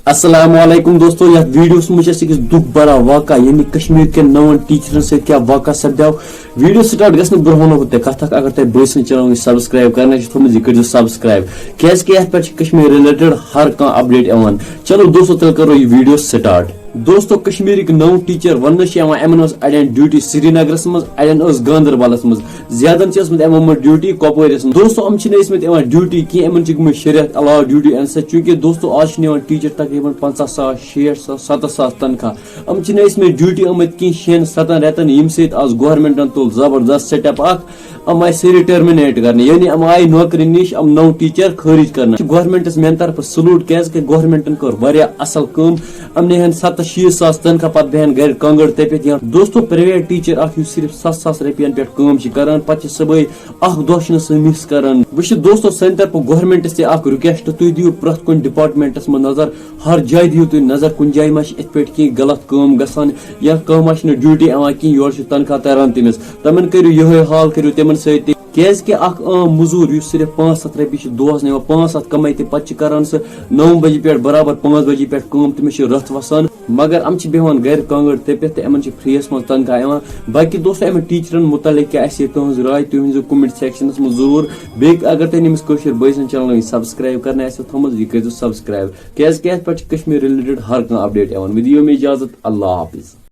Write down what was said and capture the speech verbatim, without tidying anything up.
السلام علیکم دوستو، یتھ ویڈیوس منٛز چھِ أسۍ أکِس دُکھ بھرا واقعہ، یعنی کشمیر کٮ۪ن نون ٹیچرن سۭتۍ کیٛاہ واقعہ سپدیو۔ ویڈیو سٹارٹ گژھنہٕ برونٛہہ ونہو بہٕ تۄہہِ کتھ اکھ، اگر تۄہہِ بٲے سٕنٛز چینل وٕنہِ سبسکرائب کرنہٕ چھِ تھٲومٕژ، یہِ کٔرزیو سبسکرائب، کیازِ کہِ یتھ پٮ۪ٹھ چھِ کشمیر ریلیٹڈ ہر کانٛہہ اپڈیٹ یِوان۔ چلو دوستو، تیٚلہِ کرو یہِ ویڈیو سٹارٹ۔ دوستو، کشمیرٕکۍ نو ٹیچر وننہٕ چھِ یِوان، یِمن ٲس اڑٮ۪ن ڈیوٹی سرینگرس منٛز، اڑٮ۪ن ٲس گاندربلس منٛز۔ زیادن چھِ ٲسمٕتۍ یِمن منٛز ڈیوٹی کۄپوٲرِس منٛز۔ دوستو، یِم چھِنہٕ ٲسمٕتۍ یِوان ڈیوٹی کینٛہہ، یِمن چھِ گٔمٕتۍ شےٚ رٮ۪تھ علاوٕ ڈیوٹی۔ اَمہِ سۭتۍ، چوٗنٛکہِ دوستو، آز چھِنہٕ یِوان ٹیچر تقریباً پنٛژاہ ساس، شیٹھ ساس، ستتھ ساس تنخواہ۔ یِم چھِنہٕ ٲسمٕتۍ ڈیوٹی آمٕتۍ کینٛہہ شٮ۪ن ستن رٮ۪تن، ییٚمہِ سۭتۍ آز گورنمنٹن تُل زبردست سٹیپ اکھ۔ یِم آیہِ سٲری ٹرمینیٹ کرنہٕ، یعنی یِم آیہِ نوکری نِش، یِم نو ٹیچر خٲرج کرنہٕ۔ گورنمنٹس میانہِ طرفہٕ سلوٹ، کیازِ کہِ گورنمنٹن کٔر واریاہ اصل کٲم۔ یِمن ہن ستتھ شیٖتھ ساس تنخواہ، پتہٕ بیہن گرِ کانگڑ تٔپِتھ۔ یا دوستو، پرائیویٹ ٹیچر اکھ یُس صرف ستھ ساس رۄپین پٮ۪ٹھ کٲم چھِ کران، پتہٕ چھِ صبحٲے اکھ دۄہ چھِنہٕ سُہ مِس کران۔ وۄنۍ چھِ دوستو سانہِ طرفہٕ گورنمنٹس تہِ اکھ ریکویسٹ، تُہۍ دِیِو پرٛٮ۪تھ کُنہِ ڈپارٹمنٹس منٛز نظر، ہر جایہِ دِیِو تُہۍ نظر، کُنہِ جایہِ ما چھِ یِتھ پٲٹھۍ کینٛہہ غلط کٲم گژھان یا کانٛہہ ما چھِنہٕ ڈیوٹی یِوان کینٛہہ، یورٕ چھِ تنخواہ تران تٔمِس۔ تِمن کٔرِو یِہوٚے حال، کٔرِو تِمن سۭتۍ تہِ۔ کیازِ کہِ اکھ عام مٔزوٗر یُس صرف پانٛژھ ہتھ رۄپیہِ چھُ دۄہس نِوان، پانٛژھ ہتھ کمٲے تہِ، پتہٕ چھِ کران سُہ نو بجہِ پٮ۪ٹھ برابر پانٛژھ بجہِ پٮ۪ٹھ کٲم، تٔمِس چھِ رتھ وسان، مگر یِم چھِ بیٚہوان گرِ کانٛگٕر تٔپِتھ تہٕ یِمن چھِ فریس منٛز تنخواہ یِوان۔ باقی دوستو، یِمن ٹیچرن متعلق کیٛاہ آسہِ تُہنٛز راے، تُہۍ ؤنۍزیو کمنٹ سیکشنس منٛز ضروٗر۔ بیٚیہِ اگر تۄہہِ أمِس کٲشِر بٲے سٕنٛز چینل وٕنہِ سبسکرائب کرنہٕ آسہِ تھٲومٕژ، یہِ کٔرۍزیو سبسکرائب، کیازِ کہِ اتھ پٮ۪ٹھ چھِ کشمیر ریلیٹڈ ہر کانٛہہ اپڈیٹ یِوان۔ وۄنۍ دِیِو مےٚ اجازت، اللہ حافظ۔